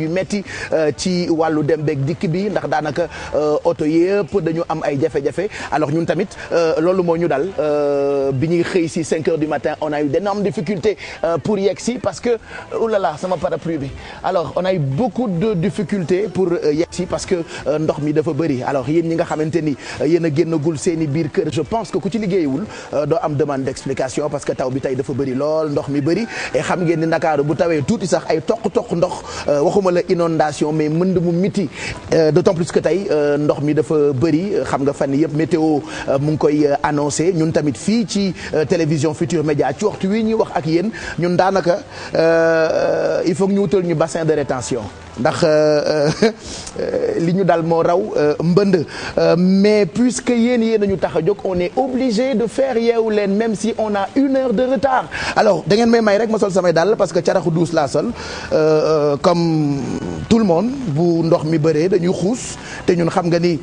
yu metti ci wàllu dem beeg dikk bi ndax daanaka oto yëpp dañu am ay jafe-jafe alors ñun tamit loolu moo ñu dal bi ñuy xëy si 5 heures du matin on a eu d'énormes difficultés pour yegg si parce que oulala sama parapluie bi alors on a eu beaucoup de difficultés pour yegg si parce que ndox mi dafa bëri alors yéen ñi nga xamante ni yéen a génnagul seeni biir kër je pense que ku ci liggéeyewul doo am demande d'explication parce que taw bi tey dafa bëri lool ndox mi bëri et xam ngeen ni Ndakaaru bu tawee tuuti sax ay toq ndox waxuma la inondation mais mënd mu miti d'autant plus que tey ndox mi dafa bëri xam nga fan yëpp météo mu ngi koy annoncé ñun tamit fii ci télévision Futur Média ci waxtu wi ñuy wax ak yéen ñun daanaka il faut que ñu wutal ñu bassin de rétention ndax li ñu dal moo raw mbënd mais puisque yéen nañu tax a jóg on est obligé de faire Yeewu Leen même si on a 1 heure de retard alors da ngeen may rek ma sol samay dàll parce que caraxu douce laa sol comme tout le monde bu ndox mi bëree dañuy xuus te ñun xam nga ni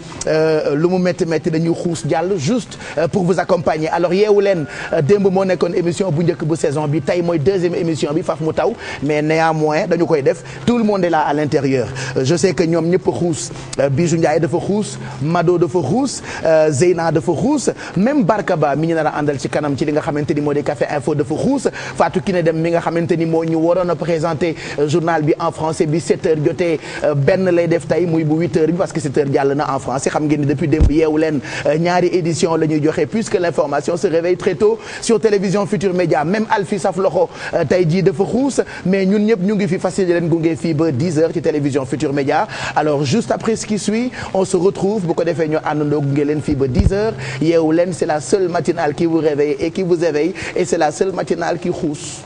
lu mu métti dañuy xuus jàll juste pour vous accompagner alors Yeewu Leen démb moo nekkoon émission bu njëkk bu saison bi tey mooy 2e émission bi faf mu taw mais néanmoins dañu koy def tout le monde est là à l'intérieur je sais que ñoom ñëpp xuus Bijou Ndiaye dafa xuus Mado dafa xuus Zeyna dafa xuus même Barkaba mi ñu nar a àndal ci kanam ci li nga xamante ni moo di Café Info dafa xuus Fatou Kiné Dem mi nga xamante ni moo ñu waroon a présenter journal bi en français bi 7 heures jotee benn lay def tey muy bu 8 heures bi parce que 7 heures jàll na en français xam ngeen ni depuis démb Yeewu Leen ñaari édition la ñuy joxe puisque l'information se réveille très tôt sur télévision Futur Média même Alfi Saf Loxo tey jii dafa xuus mais ñun ñëpp ñu ngi fi fas yéene leen gunge fii ba 10 heures ci télévision Futur Média alors juste après ce qui suit on se retrouve bu ko defee ñu àndandoo gunge leen fii ba 10 heures Yeewu Leen c'est la seule matinale qui vous réveille et qui vous éveille et c'est la seule matinale qui xuus